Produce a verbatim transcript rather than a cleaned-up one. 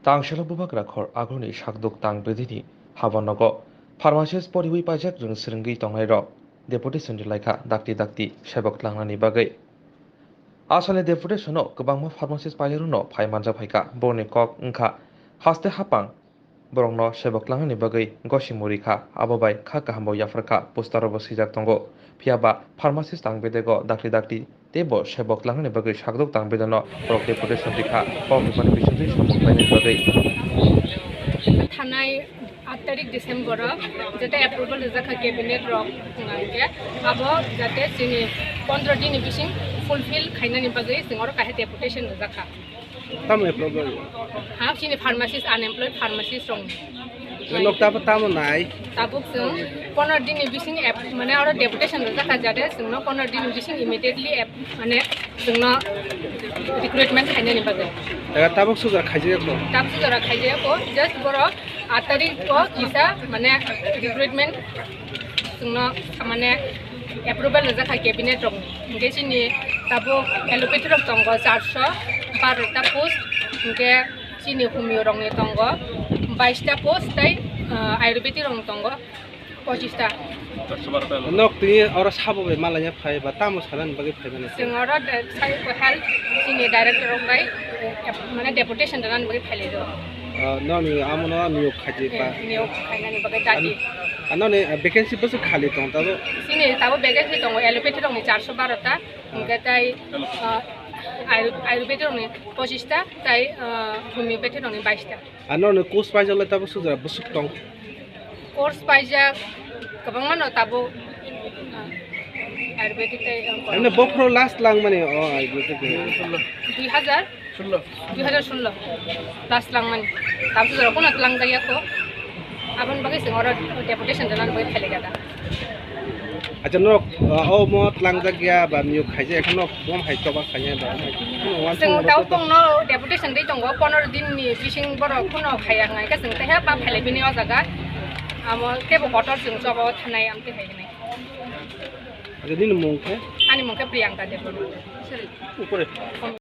Tangshelo bubagra khor agorni sakduk tang bedini habonogo pharmacist poriwi paijak rwng swrwngwi tongnairok deputation rilaikha dakti dakti sebok tlangnani bagwi. Aswkni deputation-o kwbangma pharmacist pailirokno phai manjak phaikha. Borokni kok wngkha haste hapang borokno sebok tlangnani bagwi gosimuri kha, abo bai kha kahambo yapharkha, poster-o bo swijak tongo. Phiya ba pharmacist tang bedego dakti dakti tei bo sebok tlangnani bagwi sakdok tang bedeno borok deputation rikha, kok rwmani bisingtwi samung khlainani bagwi. Thanai aat tarik December-o jete approval rijak kha cabinet rok, hwnkhe abo jate chini pondro din ni bising fulfill khainani bagwi chwng oro kaisa deputation rijak kha. Tamo approval? Ha, chini pharmacist, unemployed pharmacist rok. Nok tabo tamo nai? Tabuk chwng pondro din ni bising ap-, mane oro deputation rijak kha jate chwngno pondro din ni bising immediately ap-, mane chwngno recruitment khainani bagwi. Daga tabuk sujak khaijak ko? Tabuk sujak khaijak ko, just borok aat tarik o kisa mane recruitment chwngno mane approval rijak kha cabinet rokni. Hwnkhe chini tabuk allopathy rok tongo charso baro ta post, hwnkhe chini homeo rokni tongo bais ta post tei, ah, ayurvedic rokni tongo pochista. Nok tini oro sabo bai malanya phai ba tamo sanani bagwi phai mani? Chwng oro de-, sai health chini director rok bai, eh, mane deputation rwnani bagwi phailai rw. Ah, noni amo no niyok khaji pa? Eh, niyok khainani bagwi dati. Ano, ano ni, ah, vacancy bwswk khali tong tabo? Chini tabo vacancy tongo allopathy rokni charso baro ta, hwnkhe tei, ah, ayu-, ayurvedic rokni pochista tei, ah, homeopathy rokni bais ta. Ano ni course paijak le tabo sujak bwswk tong? Course paijak kwbangma no tabuk, ah, ayurvedic tei, ah, Ano bophro last lang mani o ayurvedic ni? Dui hajar? Dui hajar sullo. Last lang mani. Tabuk sujak kono tlang jaya ko. Aboni bagwi chwng oro deputation rwnani bagwi phailai jada. Acha, nok, ah, o mo tlangjak ya ba niyok khaijak, ekhe nok bom hai choba khaijak ba? Chwng tabo bongno deputation dei tongo, pondro din ni bising borok phano khaiya hwnka khe chwng teha ba phailai bini o jaga. Amo tebo kotor chwng choba o thanai amtwi hai hwnwi. Acha, nini mung khe? Ani mung khe Priyanka Debbarma.